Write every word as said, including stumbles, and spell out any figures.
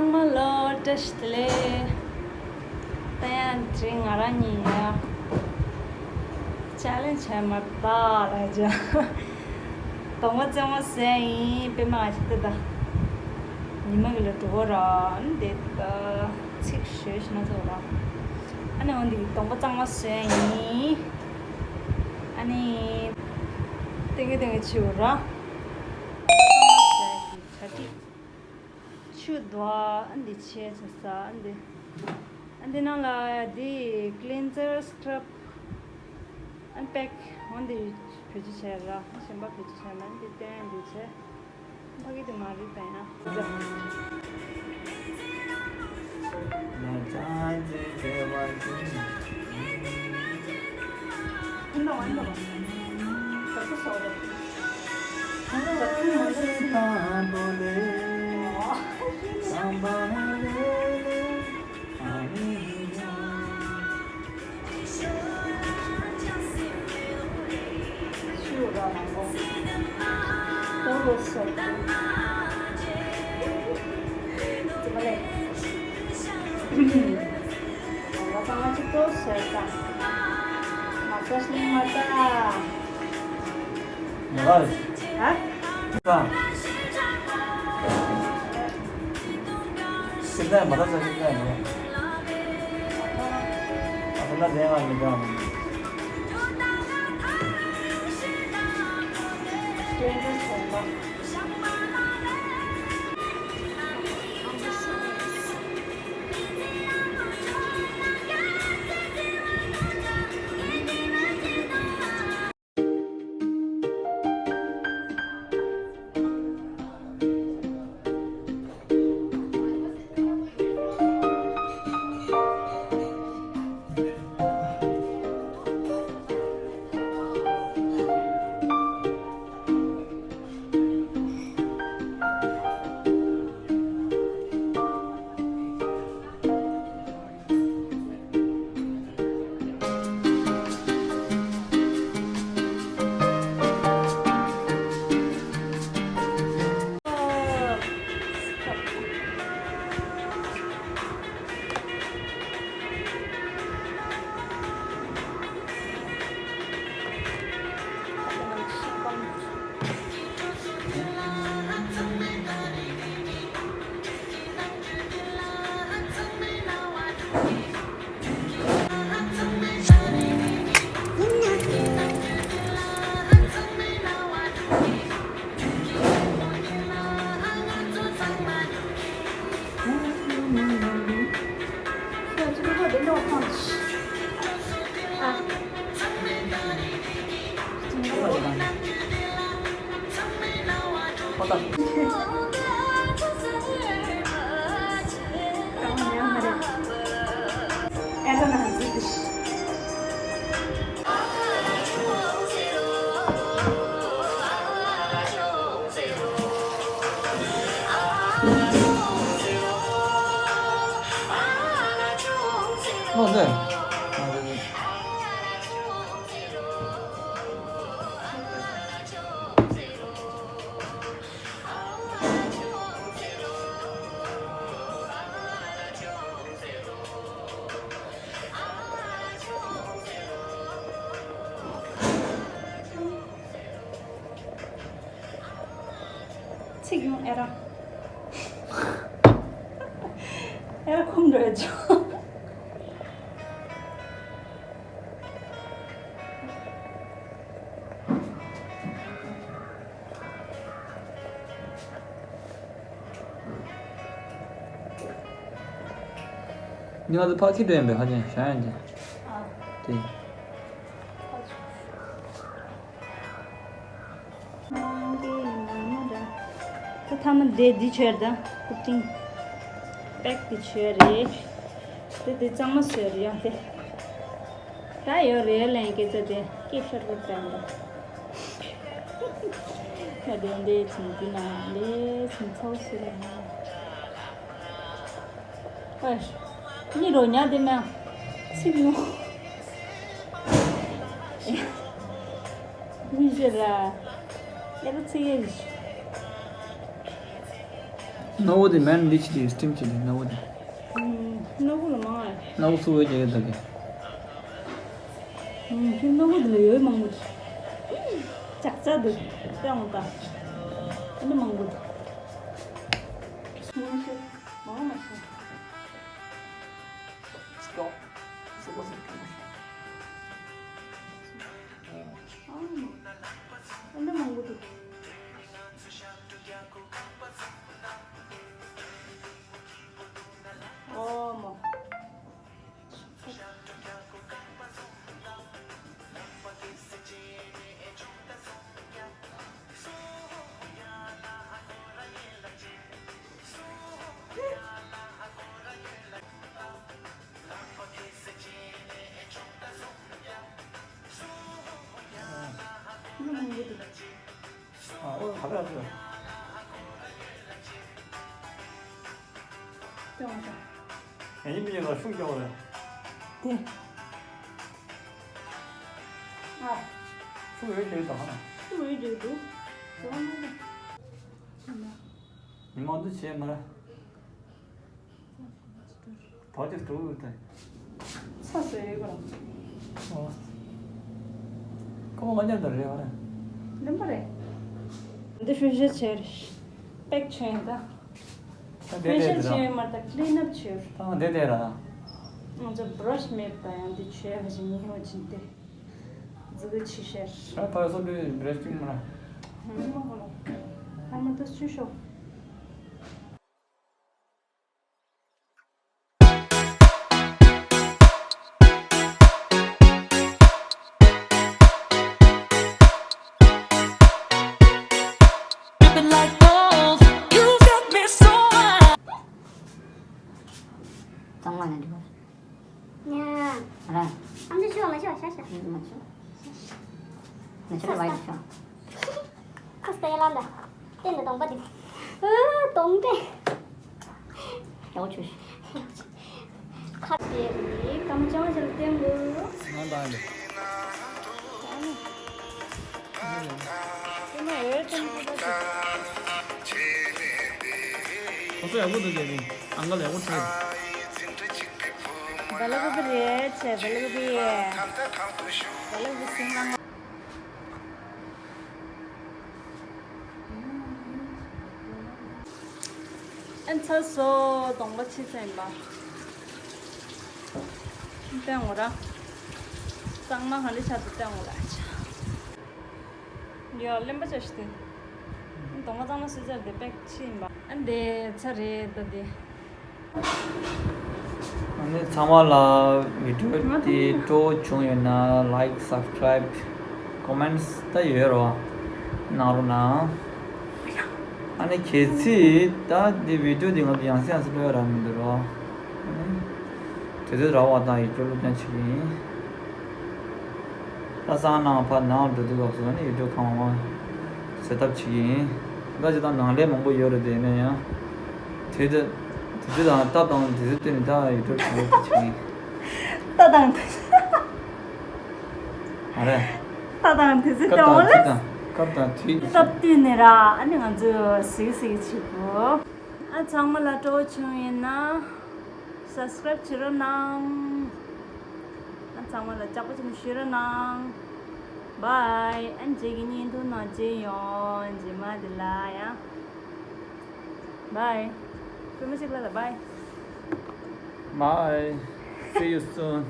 མ་ལོ་བཀྲ་ཤིས་བདེ་ལེགས། ད་ཡང་དེ་རིང་ང་རང་གཉིས་ཡ་ཅ་ལེན་བྱས་མ་ད་ར་ཇ། གདོང་པ་གཙང་མ་བཟོས་ཡིན་པད་མ། ང་ཞིག་ལྟ་ད། ཉི་མ་གི་ལ་འགྲོ་གོ་ར་འདི་ད་ཚིག་ཞོལ་ཞིག་ན་ཚོ་ར། ཨ་ནི་འོན་འདི་གདོང་པ་གཙང་མ་བཟོས་ཡིན། ཨ་ནི་ཏེང་གེ་ཏེང་གེ་ཆུ་ར། གྲ་སྒྲིག་ཆུ་དོ། ཨ་འདི་ཆས་ཆ་ས། ཨ་འདི་ཨ་འདི་ནང་ལ་འདི་cleanser scrub ཨ་pack འོ་འདི་བེད་སྤྱོད་བྱས་ར། གཞན་པ་བེད་སྤྱོད་བྱས་ན་འདི་བསྟན་འདི་བྱས། ཕ་གི་དེ་མ་རེད་ད་ཡང་། ཚིག་ཡོང་ཨེ་ར། ཨེ་ར་ཁུམ་འགྲོ་ཡ་ཆོ། ཉི་མ་དུ་ཕག་ཁྱི་འདྲ་ཡིན་པའི་ཧ་ཅང་ཞང་ཡང་ཅན། དེ། ད་ཐ་མ་དེ་འདི་བྱོས་དང་ཀུ་ཀིང་པེག་དེ་བྱོས་རེད། དེ་དེ་གཙང་མ་བཟོས་རེད་ཡང་དེ། ད་ཡོད་རེད་ལན་སྐད་ཆ་དེ་སྐད་ཤོར་པ་དྲན་པ། ད་དེ་འདྲའི་བྱུང་དུས་ན་ལས་བྱུང་ཚོགས་ཤིག་ལ་ན། ཨེ། ནི་རོ་ཉ་དེ་ན། ཚིག་ནོ། མི་ཤེས་ར། ཨེ་རོ་ཚིག་ཡེ། སྣ་བུག་དེ་མེད་ན་འདི་ཅི་དེ་སི་ཊིམ་བྱེད་དེ་སྣ་བུག་དེ། ཨུམ། སྣ་བུག་ལ་མང་ཨེ། སྣ་བུག་སུ་བས་རྒྱག་གི་ད་གི། ཨུམ། ཁྱོད་སྣ་བུག་དེ་ལ་ཡོད་མང་པོ་འདུག་ཅག་ཅག་འདུག་དཔེ་འོང་ད། ཨ་ནི་མང་པོ་འདུག་མང་ཤོས། མང་མ་ཤོས། ཨ་ནི་མང་པོ་འདུག་ཨོ་མ། ཨ་ཨོ་ག་རེ་རེད། ལྟོས་མ་ཤོག་ཡིན་མིན་ལ་ཤུགས་རྒྱག་པ་རེད། དེ། ཨ། ཤུགས་ཡོད་ཀྱི་ཡོད་དོ། ཤུགས་ཡོད་ཀྱི་ཡོད་འདུག་ཟེར་བ་མ་རེད། མི་མང་དུ་བྱས་མ་རེད། བག་ཅིག་འགྲོ་འོས་ཏེ། ཚ་ཟེར་ཡོད་པ། ཨོ། ཁོ་མོ་ང་མཉམ་དུ་རེད་བ་རེད། ལེན་པ་རེད། འདི་ཧྥེ་ཤན་བྱས་རེད། པེག་ཆེན་ད། ད་དེ་ཧྥེ་ཤན་དེ་ར། བྱས་མ་ད་ཀླིན་ཨབ་བྱས། ད་དེ་དེ་ར། ང་ཚོ་བྷ་ར་ཤི་མེད་པ་ཡང་འདི་བྱས་བ་ཞིག་ཉིན་ཧོ་ཅིན་ཏེ། ཛི་གི་ཆི་ཤར། ད་ཕར་སོ་འདི་བྷ་ར་ཤི་མ་ར། ཧམ་མ་ཧོ་ལོ། ཧམ་མ་ད་སུ་ཤོ། གཙང་མ་ལ་འགྲོ། ཉ། ར། ཨམ་ཅོག་ཤོག་མ་ཤོག་ཤ་ཤ། མ་ཤོག་མ་ཤོག་ལ་བའི་ཤོག་ཁོ་སྟེ་ལ་འདྲ། སྟེང་དུ་གདོང་པ་འདི། ཨ་གདོང་པས། ཡག་པོ་བྱོས། ཁ་དེ་རེད་སྐར་མ་བཅོ་ལྔ་ཅིག་ལ་བསྟན་དགོས། ང་དང་ལས། དེ་ནས་འོད་ཐེངས་གཅིག་པ་ཞིག་ཁོ་ཚོ་ཡག་པོ་འདུག་རྒྱལ་པོ། ཨང་ཀལ་ཡག་པོ་འཁྲིད། བལ་གོ་བི་རེད་ཆེ་བལ་གོ་བི། བལ་གོ་བི་སིང་ལང་། ཨན་ཚ་སོ་གདོང་པ་ཕྱི་ཚེ་ཡིན་པ། བསྟན་འོ་ར། གཙང་མ་ག་འདྲ་ཆགས་འདུག་བསྟན་འོ་ར་ཆ། ཡ་གླེན་པ་ཅག་ཤི་སྟེ། གདོང་པ་གཙང་མ་སུས་བཙལ་ཏེ་པེག་ཕྱི་ཡིན་པ། ཨ་འདི་ཚ་རེད་ད་འདི། ཨ་ནི་ཚང་མ་ལ་བི་ཌིའོ་འདི་སྤྲོ་བོ་བྱུང་ཡོད་ན་ལའིཀ་སབ་སི་ཀ་རའིབ་ཀོ་མེན་ཊི་ད་ཡོད་རོགས་གནང་རོགས་གནང་། ཨ་ནི་གལ་སྲིད་ད་འདི་བི་ཌིའོ་འདི་ང་ཚོ་ཡང་སེ་ཡང་སེ་སྤྲོ་ཡ་རག་མི་འདུག་རོགས། ཨ་ནི་དུས་ཚོད་རག་པ་དང་ཡིག་སྐྱོར་བློ་སྦྱོང་བྱེད་ཀྱི་ཡིན། ད་སང་ནང་ཕར་ནང་འགྲོ་དུས་སྐབས་སུ་ནི་ཡིག་སྒྱུར་ཁང་མང་བཟོ་ཐབས་བྱེད་ཀྱི་ཡིན། ད་ཅི་ད་ནང་ལས་མང་པོ་ཡོད་རེད་དེ་ནས་ཡང་། དེ་དེ་དེ་དང་སྟབས་དང་དེ་ཚོ་བསྟུན་ནས་ད་ཡིག་སྒྱུར་གང་རེད་བྱེད་ཀྱི་ཡིན། ད་དང་དེ། ཨ་རེ། ད་དང་དེ་ཚོ་སྟོན་འོང་ལ། སྐབས་དང་དུས། སྟབས་བསྟུན་ནས་ར་ཨ་ནི་ང་ཚོས་གཟིགས་གཟིགས་བྱེད་དགོས། ཨ་ཚང་མ་ལ་སྤྲོ་བོ་བྱུང་ཡིན་ན། སབ་སི་ཀ་རའིབ་བྱེད་རོགས་གནང་། ཨ་ཚང་མ་ལ་ལྕགས་པོ་ཅན་ཞུ་རོགས་གནང་། བའི། ཨ་རྗེས་ཀྱི་བརྙན་ཐུང་ནང་མཇལ་ཡོང་། རྗེས་མ་དེ་ལ་ཡང་། བའི། སྤུན་མ་གཅིག་ལ་ལ་བའི། Bye. See you soon.